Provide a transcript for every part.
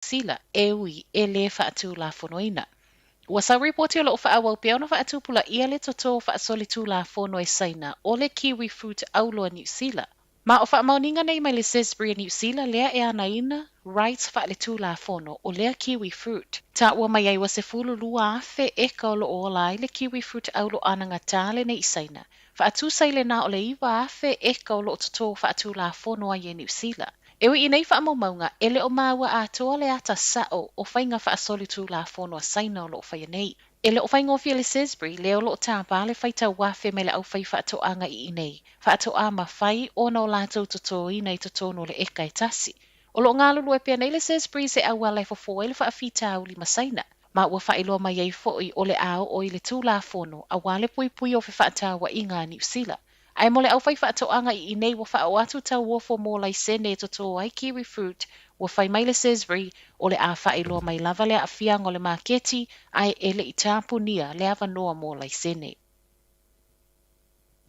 Sila, e ui e lē faatulafonoina. Ua sau ripoti o lo o faaauau pea ona faatupulaia le totō faasolitulafono e Saina o le kiwi fruit aulo a Niu Sila. Ma o faamaoniga nei mai le Sainsbury a Niu Sila lea e anaina rights faaletulafono o lea kiwi fruit. Taua mai ai ua 12,000 eka o lo o ola ai le kiwi fruit aulo anagatā lenei i Saina. Faatusa i lenā o le 9,000 eka o lo o totō faatulafono ai e Niu Sila. E ui i nei faamaumauga, e le o maua atoa le ata sa'o o faiga faasolitulafono a Saina o lo o faia nei. E le o faigofie le Sainsbury lea o lo o tāpā le faitau afe mai le aufaifaatoaga i inei, faatoa mafai ona o latou totōina i totonu o le eka e tasi. O lo o galulue pea nei le Sainsbury i se auala e fofo ai le faafitauli ma Saina, ma ua faailoa mai ai foi o le a oo i le Tulafono aua le puipuia o fefaatauaiga a Niu Sila. Ae mo le aufaifaatoaga i inei ua faaoo atu tauofo mo laisene e totō ai kiwi fruit, ua fai mai le Sainsbury o le a faailoa mai lava le aafiaga o le maketi ae e le i tapunia le avanoa mo laisene.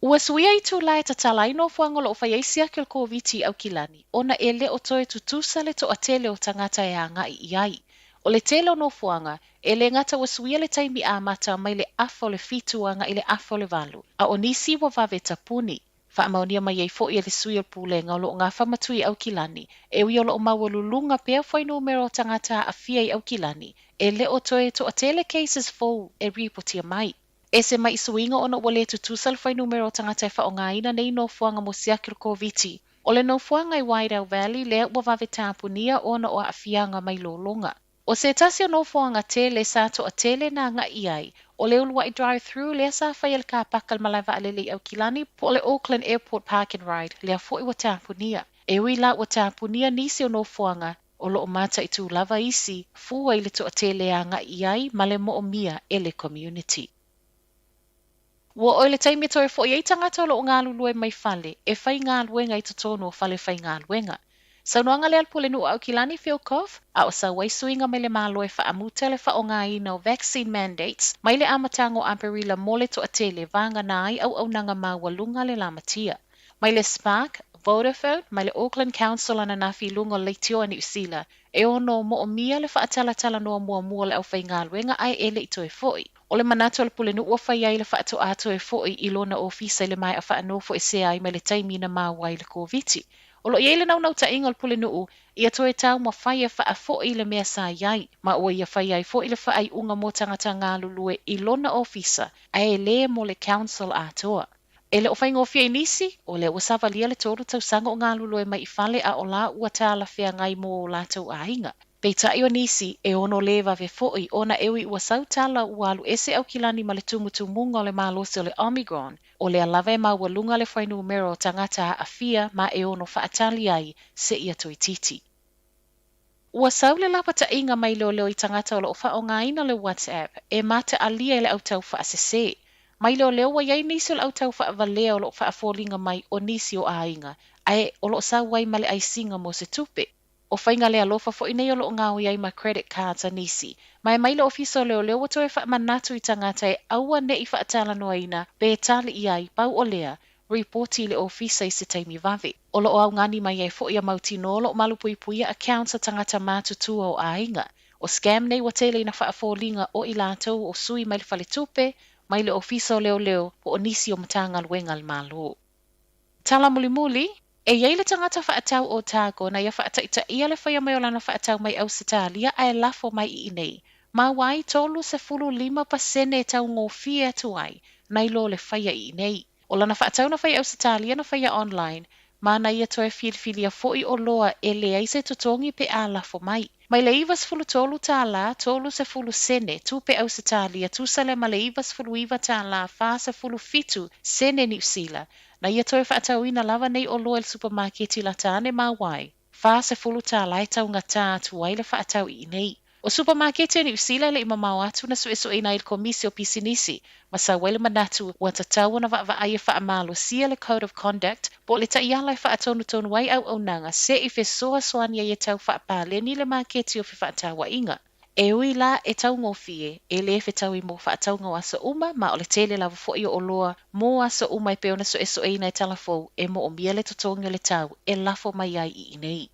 Ua suia itulā e tatala ai nofoaga o lo o fai ai siaki o le Koviti i Aukilani ona e le o toe tutusa le toatele o tagata e agai i ai. O le tele o nofoaga, e lē gata ua suia le taimi amata mai le 6:30 agai i le 7:30, a o nisi ua vave tapuni. Faamaonia mai ai foi e le sui o le pulega o lo o gafa ma tui i Aukilani, e ui o lo o maualuluga pea fuainumera o tagata aafia i Aukilani, e le o toe toatele cases fou e ripotia mai. Ese mai i suiga ona ua lē tutusa le fuainumera o tagata e faaaogaina nei nofoaga mo siaki o le Koviti. O le nofoaga i Waiau Valley lea ua vave tapunia ona o aafiaga mai lologa. O se tasi o nofoaga tele sa toatele na agai i ai, o le uluai drive-thru lea sa faia i le kāpaka o le malae vaalele i Aukilani po o le Auckland Airport Park and Ride lea foi ua tapunia. E ui la ua tapunia nisi o nofoaga, o lo o mataitu lava isi fua i le toatele e agai i ai ma le moomia e le community. Ua oo i le taimi e toe fo'i ai tagata o lo o galulue mai fale e faigaluega i totonu o fale faigaluega. Saunoaga lea a le Pulenuu o Aukilani Phil Goff, a o sau ai suiga mai le Malo e faamuta le faaaogaina o vaccine mandates mai le amataga o Aperila mo le toatele vagana ai auaunaga maualuga a le lamatia. Mai le Spark, Vodafone, mai le Auckland Council ananafi i luga o le leitio a Niu Sila, e ono moomia le faatalatalanoa muamua o le aufaigaluega ae e le i toe fo'i. O le manatu o le Pulenuu ua fai ai le faatoā toe fo'i i lona ofisa i le maea faanofoesea ai mai le taimi na maua ai le Koviti. O lo o i ai le naunautaiga o le Pulenuu ia toe taumafai e faafo'i le mea sa i ai, ma ua ia fai ai fo'i le faaiuga mo tagata galulue i lona ofisa ae lē mo le Council atoa. E le o faigofie i nisi, o lea ua savalia le 3 tausaga o galulue mai i fale a o la ua talafeagai mo o latou aiga. Peitai o nisi, e ono lē vave fo'i ona e ui ua sau tala ua alu ese Aukilani ma le tumutumuga o le malosi o le Omicron, o lea lava e maualuga le fuainumera o tagata aafia ma e ono faatali ai seia toeitiiti. Ua sau le lapataiga mai leoleo i tagata o lo o faaaogaina le WhatsApp e mataalia i le autau faasese. Mai leoleo ua i ai nisi o le autau faavalea o lo o faafoliga mai o nisi o aiga, ae o lo o sau ai ma le aisiga mo se tupe. O faiga le alofa foi nei o lo o gaoi ai ma credit cards a nisi. Ma e mai le ofisa o leoleo ua toe faamanatu i tagata e aua ne i faatalanoaina pe tali i ai, pau o lea, ripoti i le ofisa i se taimi vave. O lo o augani mai ai foi a mautinoa o lo o malupuipuia accounts a tagata matutua o aiga. O scam nei ua tele ina faafoliga o i latou o sui mai le faletupe, mai le ofisa o leoleo po o nisi o Matagaluega a le Malo. Tala mulimuli, E i ai le tagata faatau o Otago na ia faataitaia le faia mai o lana faatau mai Ausetalia ae lafo mai i inei, ma ua ai 35% e taugofie atu ai nai lo le faia i inei. O lana faatau na fai i Ausetalia na faia online, ma na ia toe filifilia foi oloa e leai se totogi pe a lafo mai. Mai le $93 30 sene tupe Ausetalia tusa lea ma le $99 47 sene Niu Sila, na ia toe faatauina lava nei oloa i le supamaketi lata ane ma ua ai $40 e taugatā atu ai le faatau i inei. O supamaketi a Niu Sila e le i mamao atu na suesueina ai le Komisi o Pisinisi ma sau ai le manatu ua tatau ona vaavaai e faamalosia le Code of Conduct po o le taiala e faatonutonu ai auaunaga se i fesoasoani ai e tau faapaleni le maketi o fefaatauaiga. E ui la e taugofie, e lē fetaui mo faatauga o aso uma ma o le tele lava foi o oloa mo aso uma e pei ona suesueina e Talafou e moomia le totogi o le tau e lafo mai ai i inei.